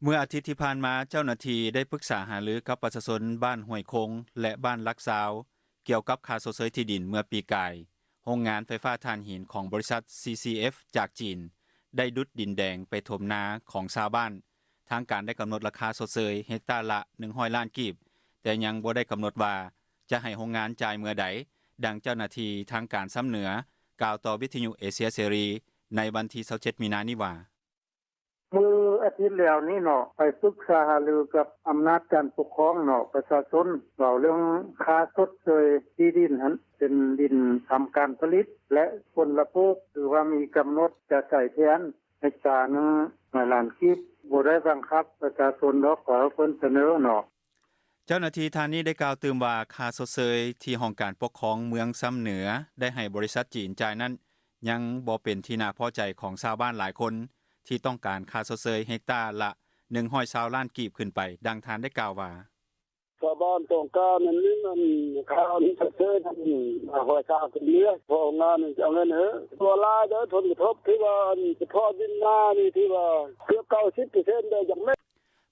ເມື່ອອາທິດທີ່ຜ່ານມາ ເຈົ້າໜ້າທີ່ໄດ້ປຶກສາຫາລືກັບປະຊາຊົນບ້ານຫ້ວຍຄົງ ແລະ ບ້ານຫຼັກຊາວ ກ່ຽວກັບຄ່າຊົດເຊີຍທີ່ດິນເມື່ອປີກາຍ. ໂຮງງານໄຟຟ້າຖ່ານຫີນຂອງບໍລິສັດ CCF ຈາກຈີນ ໄດ້ດຸດດິນແດງໄປຖົມນາຂອງຊາວບ້ານ. ທາງການໄດ້ກຳນົດລາຄາຊົດເຊີຍເຮັກຕາລະ ໜຶ່ງຮ້ອຍລ້ານກີບ, ແຕ່ຍັງບໍ່ໄດ້ກຳນົດວ່າຈະໃຫ້ໂຮງງານຈ່າຍເມື່ອໃດ. ດັ່ງເຈົ້າໜ້າທີ່ທາງການຊຳເໜືອ ກ່າວຕໍ່ວິທຍຸເອເຊຍເສລີ ໃນວັນທີຊາວເຈັດ ມີນານີ້ວ່າ: ມື້ອາທິດແລ້ວນີ້ເນາະ ໄປປຶກສາຫາລືກັບອຳນາດການປົກຄອງເນາະ ປະຊາຊົນ ເວົ້າເລື່ອງຄ່າຊົດເຊີຍທີ່ດິນຫັ້ນ ເປັນດິນທຳການຜະລິດ ແລະ ຜົນລະປູກ ຖືວ່າມີກຳນົດຈະໃຊ້ແທນເຮັກຕາໜຶ່ງຮ້ອຍລ້ານກີບ. ບໍ່ໄດ້ບັງຄັບປະຊາຊົນດອກ ຂໍໃຫ້ເພິ່ນສະເໜີເນາະ. ເຈົ້າໜ້າທີ່ທ່ານນີ້ໄດ້ກ່າວຕື່ມວ່າ ຄ່າຊົດເຊີຍທີ່ຫ້ອງການປົກຄອງເມືອງຊຳເໜືອໄດ້ໃຫ້ບໍລິສັດຈີນຈ່າຍນັ້ນ ຍັງບໍ່ເປັນທີ່ໜ້າພໍໃຈຂອງຊາວບ້ານຫຼາຍຄົນ ທີ່ຕ້ອງການຄ່າຊົດເຊີຍເຮັກຕາລະ ໜຶ່ງຮ້ອຍຊາວລ້ານກີບຂຶ້ນໄປ. ດັ່ງທ່ານໄດ້ກ່າວວ່າ: ຊາວບ້ານຕ້ອງການອັນນີ້ ອັນຄ່າຊົດເຊີຍນັ້ນ ຮ້ອຍຊາວຂຶ້ນເມືອ ເພາະໂຮງງານນີ້ຈະເອົາເງິນໃຫ້ ບໍ່ຫຼາຍເດີ ຜົນກະທົບທີ່ວ່າ ອັນສະເພາະດິນນານີ້ ຖືວ່າເກືອບເກົ້າສິບເປີເຊັນໄດ້ຈັກແມ່ນ.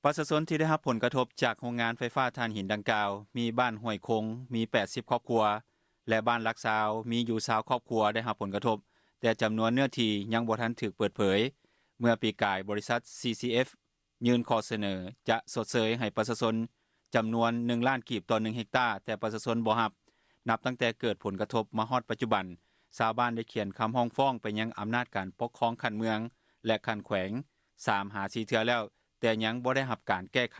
ປະຊາຊົນທີ່ໄດ້ຮັບຜົນກະທົບຈາກໂຮງງານໄຟຟ້າຖ່ານຫີນດັ່ງກ່າວ ມີບ້ານຫ້ວຍຄົງ ມີແປດສິບຄອບຄົວ ແລະ ບ້ານຫຼັກຊາວ ມີຢູ່ຊາວຄອບຄົວໄດ້ຮັບຜົນກະທົບ, ແຕ່ຈຳນວນເນື້ອທີ່ຍັງບໍ່ທັນຖືກເປີດເຜີຍ. ເມື່ອປີກາຍ ບໍລິສັດ CCF ຍື່ນຂໍ້ສະເໜີຈະຊົດເຊີຍໃຫ້ປະຊາຊົນຈຳນວນ ໜຶ່ງລ້ານກີບຕໍ່ໜຶ່ງເຮັກຕາ, ແຕ່ປະຊາຊົນບໍ່ຮັບ. ນັບຕັ້ງແຕ່ເກີດຜົນກະທົບມາຮອດປັດຈຸບັນ, ຊາວບ້ານໄດ້ຂຽນຄຳຮ້ອງຟ້ອງໄປຍັງອຳນາດການປົກຄອງຂັ້ນເມືອງ ແລະ ຂັ້ນແຂວງ ສາມຫາສີ່ເທື່ອແລ້ວ, ແຕ່ຍັງບໍ່ໄດ້ຮັບການແກ້ໄຂ.